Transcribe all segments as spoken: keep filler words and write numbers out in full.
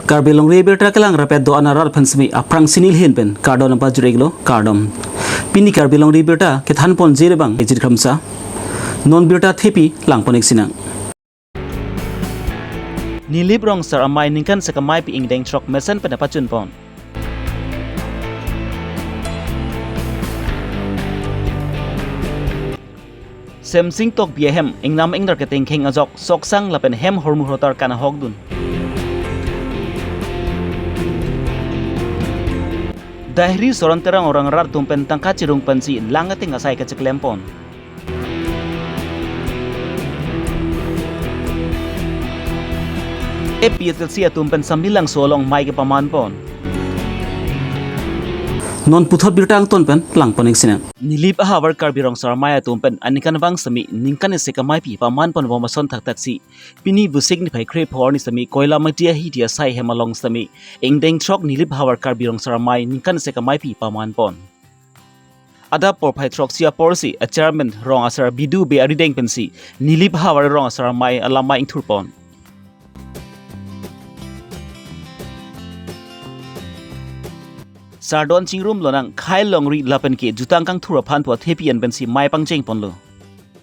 Karbi Longri Abirta kelang rapet do-an arat aphan semi aphrangsi neli ahin pen kardom nangpajir-iklo, kardom. Pini Karbi Longri Abirta kethanponji abang Ejit Kramsa. Non birta thepi langpon-ik sinang. Nilip Rongsar Amei ningkan isi kamaipi ingdeng throk mesen pen pachunpon. Semsing Tokbi ahem ingnam ingnar ketengkheng ajok soksang lapen hem hormu hortar kanahokdun. Dahri Soron Terang arong arat atum pen tangka chirung pensi lang ateng asai kacheklempon. A P H L C atum pen Sambilangso along mei kepamanpon. Non puthot birta angton pen langpon-ik sinang. Nilip ahavar Karbi Rongsar Amei atum pen aningkanvang semi ningkan isi kamaipi pamanponbom ason thakthak si pini Vosik niphai kre-pho arni semi Koilamati ahiti asai hem along semi ingdeng throk Nilip ahavar Karbi Rongsar Amei ningkan isi kamaipi pamanpon. Adap porphai throksi aporsi a chairman Rong Asar Bidu Bey arideng pensi Nilip ahavar Rong Asar Amei alamei ingthurpon. Sardon chingrum lonang khei longri lapen ke jutang kangthur aphan pu athepi an pensi mei pangchengponlo.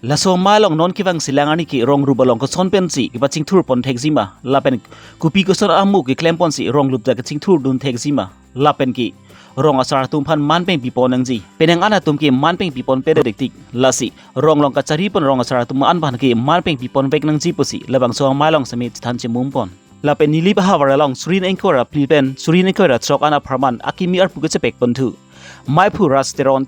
Laso amei along non kevangsi lang arni ke rong rup along koson pensi kepachingthurpon thekji ma lapen kopi koson amu keklemponsi rong rup ta kachingthurdun thekji ma lapen ke rong asar atum aphan man peng pipon nangji. Penang an atum ke man peng pipon pede dik tik. Lasi rong along kacharipon rong asar atum an aphan ke man peng pipon vek nangji pusi labangso amei along semi chethan chemumpon. Lapen Nilip ahavar along suri ingkoi ra phli pen suri ingkoi ra throk an apharman akimi arpu kechepekponthu. Meiphu Ras Teron,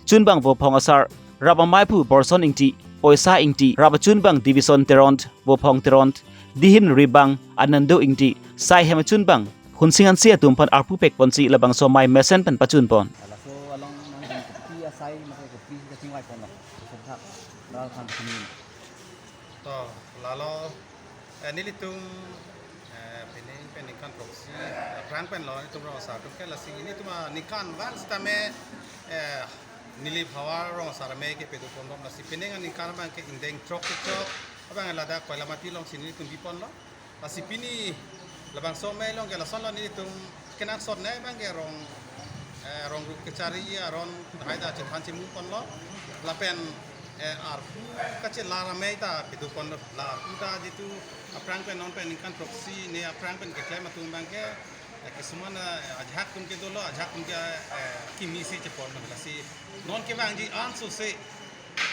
chunbang Vophong Asar, rap ameiphu Borson Ingti, Poisa Ingti, rap achunbang Division Teron, Vophong Teron, dihin ribang Anando Ingti, sai hem achunbang Hunsing Hanse atum aphan arpu pekponsi labangso amei mesen pen pachunpon. Laso along nangtum kopi asai mate kopi kachingvaiponlo. Sokthak, ral thang sini. To, lalo, eh, nelitum, eh, pining pen ningkan throksi aphrang penlo nelitum rong asar atum ke, lasi nelitum aningkanvang sitame, eh, Nilip ahavar Rong Asar Amei kepadoponbom, lasi pining aningkan abang ke ingdeng throk kechok abang ladak Koilamati alongsi nelitum biponlo. Lasi pini labangso amei along ke lasonlo nelitum kenangsot nei abang ke rong, eh, rong rup kechari aron haida chethan chemuponlo. Lapen, eh, arpu kachelar amei ta padoponlo. La arpu ta jitu aphrang pen non pen ningkan throksi ne aphrang pen keklem atum abang ke, eh, kisuman, eh, ajahak atum ke dolo, ajahak atum ke, eh, kimisi cheponlo. Lasi non kevangji ansose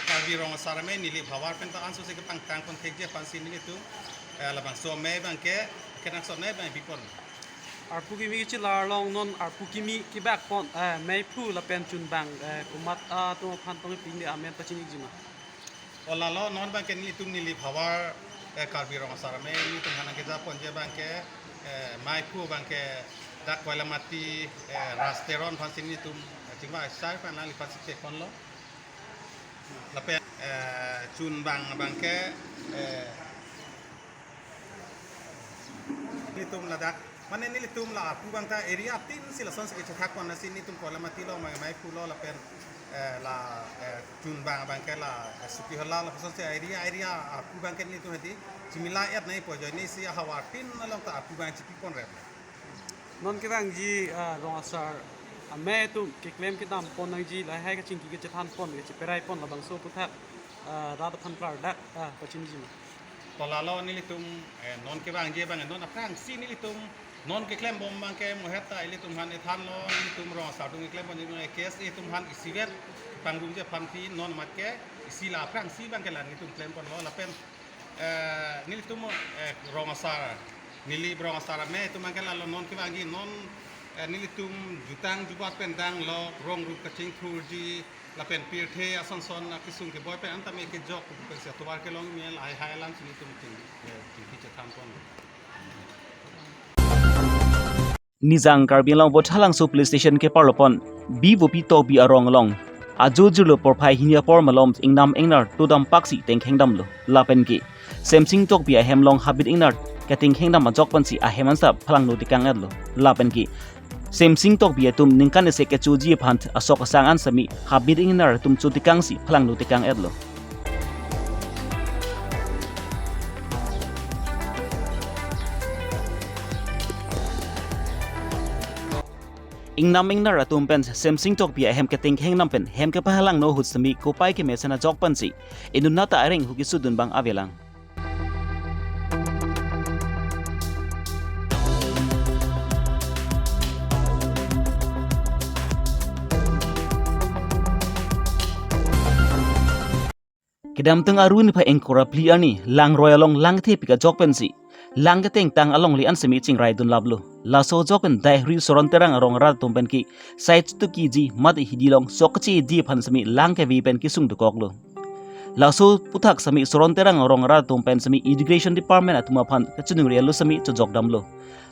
Karbi Rong Asar Amei Nilip ahavar pen ta ansose kepangtangpon thekji aphansi nelitum, eh, labangso amei abang ke kenangsot nei abang bipon. Arpu kimi kechelar along non arpu kimi kebakpon, eh, meiphu lapen chunbang, eh, komat atum aphan tong ping de amen pachini-ikji ma? O lalo non abang ke nelitum Nilip ahavar, eh, Karbi Rong Asar Amei nelitum aphan nangkejaponji abang ke, eh, meiphu abang ke dak Koilamati, eh, Ras Teron aphansi nelitum, eh, chingvai asai aphan nangliphan si cheponlo. Lapen, eh, chunbang abang ke, eh, nelitum ladak, mane nelitum la arpu abang ta area tin si lasonsi kechethakpon, lasi nelitum Koilamati lo, mai, meiphu lo lapen, eh, la, eh, chunbang abang ke la, eh, Sukihola lapuson si area, area arpu abang ke nelitum hedi chimila et nangpo, ajoinesi ahavar tin along ta arpu abang chipiponre. Non kevangji, ah, Rong Asar Amei atum keklem kedam pon nangji lahai kachingki kachethanpon kacheperaipon labangso aputhak, ah, rat aphan klardak, ah, pachini-ikji ma? To lalo nelitum, eh, non kevangji abang non aphrangsi nelitum non keklembom abang ke mohet ta ilitum aphan ethanlo, nelitum rong asar atum keklembom abang ke K S A atum aphan isivet pangrumji aphan pi non amat ke isi la aphrangsi abang ke la nelitum klemponlo lapen, eh, nelitum, eh, rong asar, Nilip Rong Asar Amei atum abang ke lalo non kevangji non, eh, nelitum jutang jubat pen danglo, rong rup kachingthurji lapen pirthe ason son akesung keboi pen antame kejok pu pensi atovar kelongji lahai hai alam si nelitum ching, eh, chingki chethanpon. Nijang Karbi Anglong Vothatlangso Police Station keparlopon B V P Tokbi arong along ajo jirlo porphai hini apor malom ingnam ingnar to dampak si tengkheng damlo. Lapen ke Semsing Tokbi ahem along habit ingnar ketengkheng dam ajok pensi ahem ansa phalangno tekang etlo. Lapen ke Semsing Tokbi atum ningkan isi kechoji aphan asok asang an semi habit ingnar atum chotekang si phalangno tekang etlo. Ingnam ingnar atum pen Semsing Tokbi ahem ketengkheng nam pen hem kepahalang no ahut semi kopai kemesen ajok pensi inut nat areng hu kesudun abang avelang. Kedamtang arni phai ingkoi ra phli arni Langroi along lang thepik ajok pensi lang ketengtang alongle an semi chingrai dunlaplo. Laso ajok pen Daihri Soron Terang arong arat atum pen ke sai chutu kiji mate hidi along sok kachidi aphan semi lang kave pen kesung dokoklo. Laso aputhak semi Soron Terang arong arat atum pen semi Irrigation Department atum aphan kachiningri alo semi chojok damlo.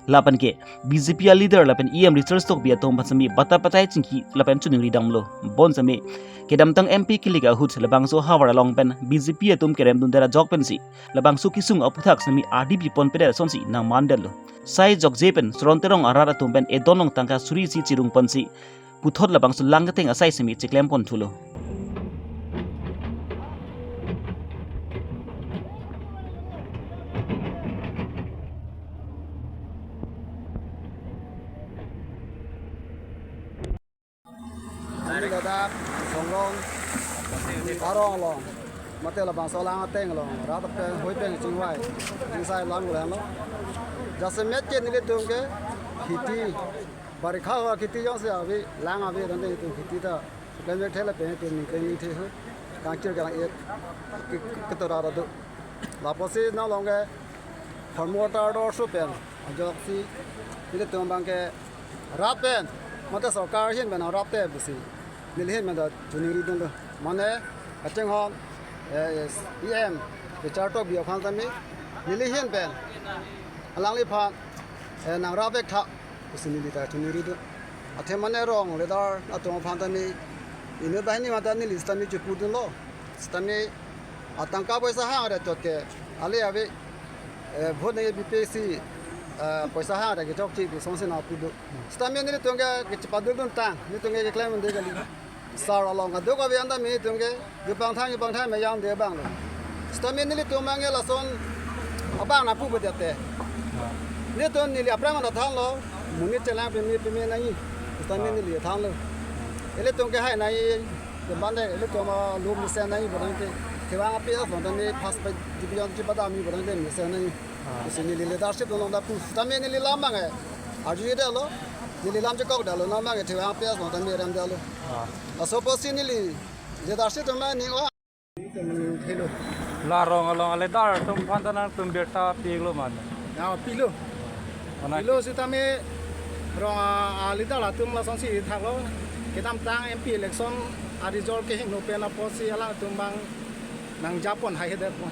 Lapen ke B J P a leader lapen E M Richard Tokbi atum aphan semi bata patai chingki lapen chiningri damlo. Bonsemi kedamtang M P kilik ahut labangso havar along pen B J P atum kerem dundet ajok pensi labangso kesung aputhak semi ardi pipon pedet asonsi nangmandetlo. Sai jokje pen Soron Terang arat atum pen edon along tangka suri isi chirung ponsi puthot labangso lang keteng asai semi chiklem pon thulo. Ladak Songlong arong along mate labangso lang ateng along rat pen hoi pen chingvai chingsai lang lenglo. Jasemet ke nelitum ke kheti barikha ho kheti jongsi ave, lang ave tangte itum kheti ta klem thek thela pen itum ning klem thek ho. Kangchir kang-et ke, ke, ketora ra do. Lapusi nang along ke farm water do su pen ajoksi nelitum abang ke rat pen mate sorkar ahin pen rat te pusi neli ahin pen ta chiningri dunlo. Mane kachinghon, eh, E M Richard Tokbi aphan tame neli ahin pen alangliphan, eh, nang rat vek tha pusi neli ta chiningri dun. Athe mane rong leader atum aphan tame inut banghini mate neli sitame chepu dunlo. Sitame atangka poisa hang re chot ke ale ave, eh, vote nangkepi si, eh, poisa hang re kechokche pu asonsi nangpu do. Sitame nelitum ke kechepaduk duntang, nelitum ke keklem un-e kali. Sar along kadokave an tame nelitum ke kepangthang kepangthang me jangde abang lo. Sitame nelitum abang ke lason abang nangpu bedet te. Nelitum neli aphrang nangthanlo, monit chelang peme peme nangji. Sitame neli thanlo. Ilitum ke hai nangji, ke bande ilitum, ah, lo mesen nangji pu tangte. Kevang api asong tame first division chepadamji pu tangte mesen nangji. Ah. Pusi neli leadership along ta pu. Sitame neli lam abang ke arjudetlo. Neli lam chekokdetlo, nang abang ke kevang api asong tame remdetlo. Ah. Laso apotsi neli leadership atum abang ning o. Hello. La rong along a leader atum aphan ta nangtum birta pi-iklo mane? Ya, pilo. Mana pilo sitame rong a, a leader atum lasonsi thaklo. Kedamtang M P election a result kehingno pen apotsi alangtum abang nangjapon haihedet mo.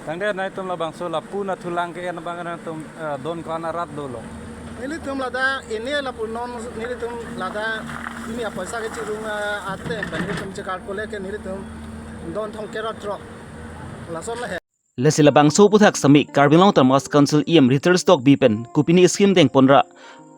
Tangte nangtum labangso lapu nathu lang ke-en abang nangtum, eh, don ko-an arat dolo? Nelitum ladak ini lapu non nelitum ladak ini apoisa kechirung, eh, ateng pen nelitum chekar kole ke nelitum don thomkep ra throk. Lason le he. Lasi labangso aputhak semi Karbi Anglong Autonomous Council E M Richard Tokbi pen kopine scheme dengpon ra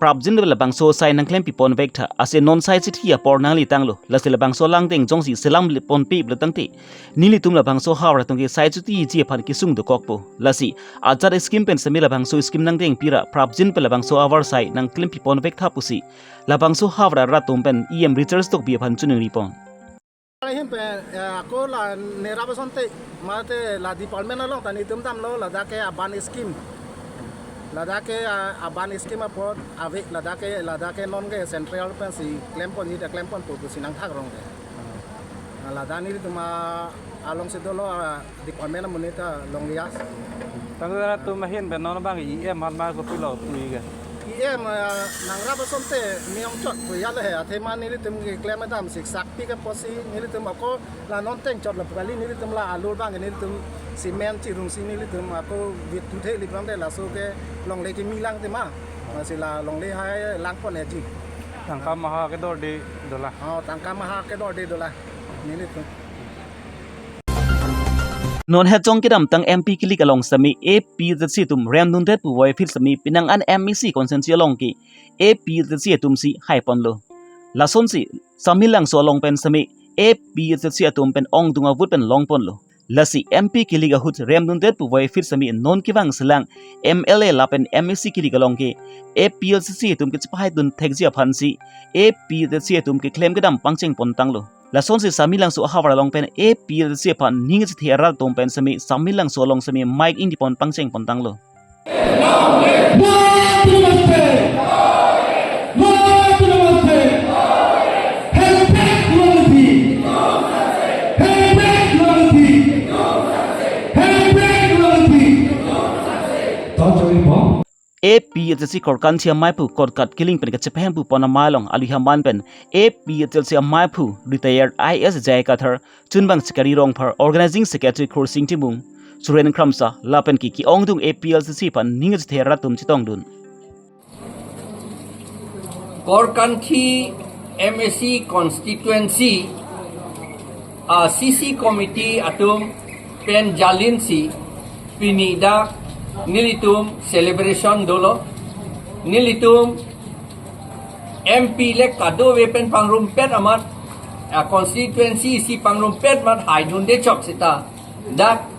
prapjin pen labangso asai nangklem pipon vek tha, ase non sai chithi apor nangletanglo. Lasi labangso lang ateng jongsi selam le ponpe pulo tangte nelitum labangso havar atum ke sai chutiji aphan kesung dokokpo. Lasi ajat scheme pen semi labangso scheme nangdengpi ra prapjin pen labangso havar asai nangklem pipon vek tha pusi labangso havar arat atum pen E M Richard Tokbi aphan chiningripon. Ahin pen, eh, ako la nerap asonte mate la department along ta nelitum damlo ladak ke a-ban scheme. Ladak ke, ah, a-ban scheme apot ave ladak ke, ladak ke non ke central pensi klemponji ta klemponpo pusi nangthak rong ke. Ah, ladak nelitum alongsi dolo, ah, department amonit ta longle-as. Tangte latum ahin pen non abang E M amat ma kopilo pu-ik ke? E M, eh, nangrap asonte me-ong chot pu ya le he, athema nelitum keklem damsi sakpi ke apotsi nelitum ako la non ateng chot lapu kali, nelitum la alur abang nelitum cement chirungsi nelitum ako vit tu theli abang te laso ke longle kimi lang tema. Lasi la longle hai langpon eji. Tangka maha kedorde dola. Oh, tangka maha kedorde dola. Nelitum. Non hejong kedamtang M P kilik along semi A P H L C atum rem dundet puvoiphit semi penang an M A C constituency along ke A P H L C atumsi haiponlo. Lasonsi Samelangso along pen semi A P H L C atum pen ongdung avote pen longponlo. Lasi M P kilik ahut remdundet pu voiphit sitame non kevang selang M L A lapen M A C kilik along ke A P H L C atum kechepahai dun thekji aphansi A P H L C atum keklem kedam pangcheng pontanglo. Lasonsi Samelangso ahavar along pen A P H L C aphan ning chethe arat atum pen sitame Samelangso along sitame mic ingdi pon pangcheng pontanglo. Namaste! Namaste! Namaste! Hashtag Namaste! Hashtag Namaste! Hashtag Namaste! Torturing bomb. A P H L C Korkanthi amaiphu Korkat Killing pen kachepahem pu pon amei along alu haman pen A P H L C amaiphu retired I A S J I Kathar, chunbang Sikari Rongphar, organizing secretary Khursing Timung, Suren Kramsa lapen ke ke-ongdung A P H L C aphan ning chethe arat atum chetongdun. Korkanthi M A C constituency a C C committee atum pen jalinsi pini dak nelitum celebration dolo. Nelitum M P le kadokave pen pangrumpet amat, a constituency isi pangrumpet amat haidunde chok seta dak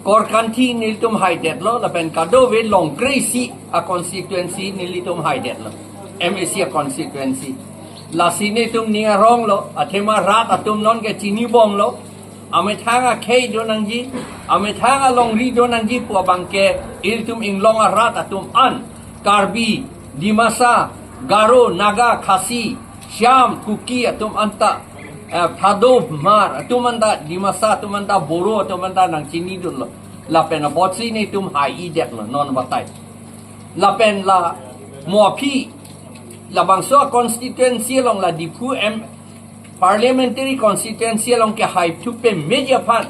Korkanthi nelitum haidetlo, lapen kadokave Longkre isi a constituency nelitum haidetlo, M A C a constituency. Lasi nelitum ning aronglo, athema rat atum nonke chinibomlo, amethang akhei do nangji, amethang alongri do nangji pu abangke ilitum inglong arat atum an, Karbi, Dimasa, Garo, Naga, Khasi, Shyam, Kuki atum anta, eh, Thadou, Hmar atum anta, Dimasa atum anta, Boro atum anta nangchinidunlo. Lapen apotsi nelitum hai-idetlo non batai. Lapen la mo aphi, labangso a constituency along, la Diphu M parliamentary constituency along ke haithu pemeji aphan,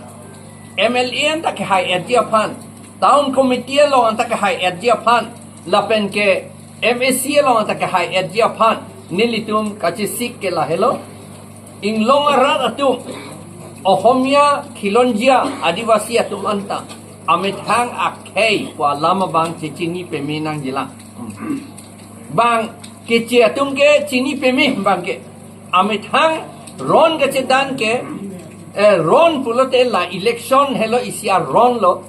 M L A anta ke hai-etji aphan, town committee along anta ke hai-etji aphan, lapen ke M A C along anta ke hai-etji aphan nelitum kachesik ke lahelo. Inglong arat atum, Ohomia, Khilonjia, Adivasi atum anta amethang akhei pu alam abang chechini peme nangjilang. Bang Keche atum ke chini peme bangke. Amethang ron kachedan ke, eh, ron pulote la election helo isi aronlo.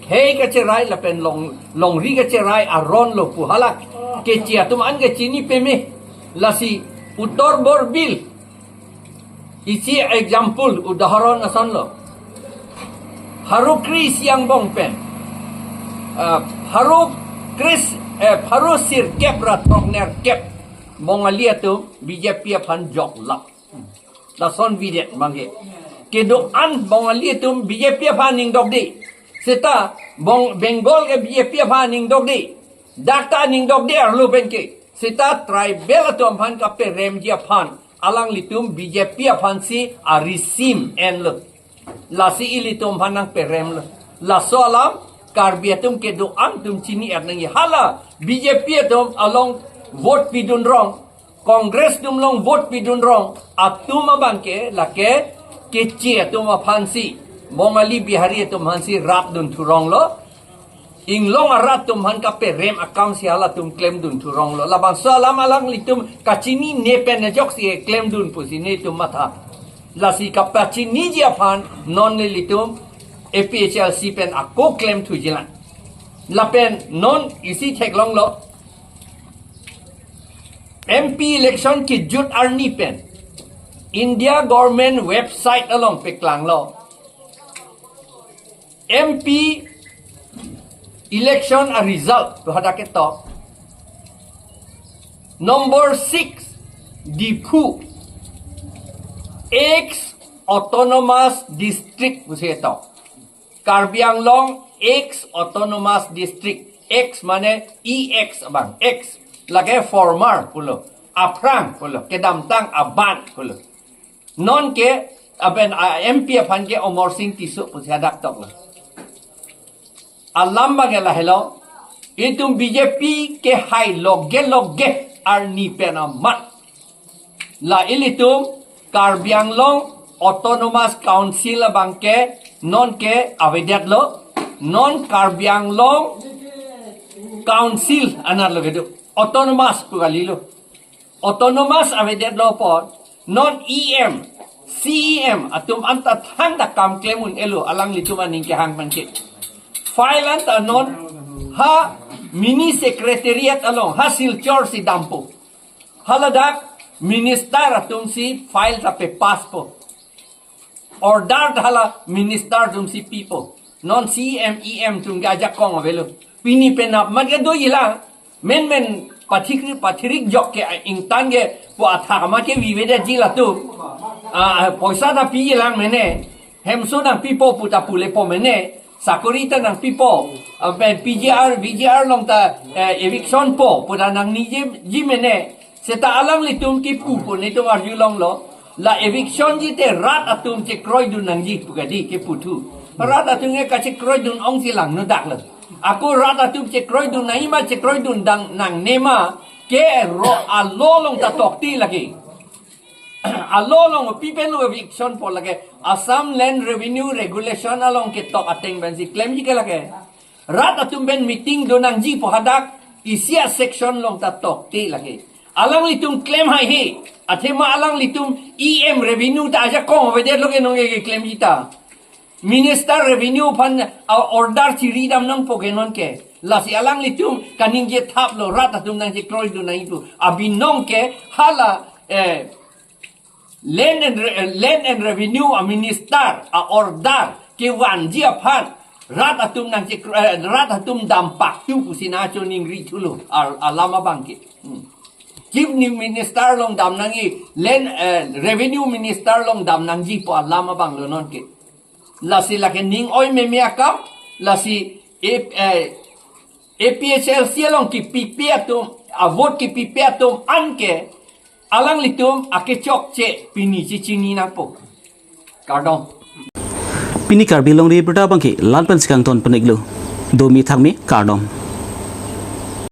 Khei kacherai lapen long, longri kacherai aronlo pu hala Keche atum an ke chini peme. Lasi Uttor Borbil isi example, udaharon asonlo. Pharo kre-isi angbong pen, ah, pharo kre-, eh, pharo sirkep ra throknerkep Bongali atum B J P aphan joklap. Lason bidet mangke. Kedo-an Bongali atum B J P aphan ningdokde. Seta Bong-, Bengal ke B J P aphan ningdokde. Dak ta ningdokde arlo penke. Seta tribal atum aphan kaperemji aphan alanglitum B J P aphansi arisim enlo. Lasi ilitum aphan nangperemlo. Laso alam Karbi atum kedo-an atum chini-et nangji. Hala B J P atum along vote pidunrong, Congress atum along vote pidunrong atum abangke lake Keche atum aphansi, Bongali Bihari atum aphansi rapdun thuronglo. Inglong arat atum aphan kaperem akam si halatum klemdun thuronglo. Labangso alam alanglitum kachinine pen ajoksi klemdun pusi nelitum matha. Lasi kapachiniji aphan non nelitum A P H L C pen ako klemthujilang. Lapen non isi theklonglo, M P election kejut arni pen India government website along peklanglo. M P election a result to hadak ketok. Number six, Diphu, ex autonomous district pusi ketok. Karbi Anglong ex autonomous district. Ex mane E X abang. Ex lake former pulo. Aphrang pulo. Kedamtang aban pulo. Nonke aben a M P aphan ke Amar Sing Tisso pusi hadak toklo. Alam abangke lahelo. Itum B J P kehai loge loge arni pen amat. La ilitum Karbi Anglong Autonomous Council abangke nonke avedetlo, non Karbi Anglong Council anatlo kedo. Autonomous pu kalilo. Autonomous avedetlo apot, non E M, C E M atum anta thangta kam klem un-elo, alanglitum aning kehang abangke. File anta non ha mini secretariat along, ha Silchar si dampo. Haladak minister atum si file ta pe-pass po. Order ta hala minister atum si pipo. Non C E M, E M atum ke ajakong avelo. Pini penap mat ke doji la. Menmen pathik, pathirik jok ke ingtan ke pu athak ma ke vive de ji latum. Ah, poisa ta piji lang mene. Hemso nangpipo pu ta pulepo mene. Sakori ta nangpipo. Ah, pen P G R, V G R along ta, eh, eviction po pu ta nangniji mene. Seta alanglitum kipu pu netum arjulonglo. La eviction ji te rat atum chekroidun nangji pu kadi keputhu. Rat atum ke kachekroidun ong si lang nu dak lo. Ako rat atum chekroidun nangji ma, chekroidun dam nangne ma, ke ro alo along ta tokte lake. Alo along pi pen lo eviction po lake. Assam Land Revenue Regulation along ketok ateng pensi klemji ke lake. Rat atum pen meeting do nangji pu hadak isi a-section along ta tokte lake. Alanglitum klem haihe. Athema alanglitum E M revenue ta ajakong avedetlo ke nonke klemji ta. Minister revenue aphan a-order chiri dam nangpo ke nonke. Lasi alanglitum kaningje thaplo rat atum nangchekroidun nangji pu. Abinong ke hala, eh, Land and Re-, Land and Revenue a-minister a-order kevanji aphan rat atum nangchekro-, eh, rat atum dampaktu pusi nangchiningri thulo al-, alam abangke. Hmm. Chief ni-, Minister along dam nangji, Land, eh, Revenue Minister along dam nangji pu alam abanglo nonke. Lasi lake ning oi meme akam, lasi ep-, eh, A P H L C along kipipe atum, a-vote kipipe atum anke, alanglitum akechokche pini chechini nangpo. Kardom. Pini Karbi Longri Abirta abangke la-an pensi kangton pon-iklo. Domi thakmi, kardom.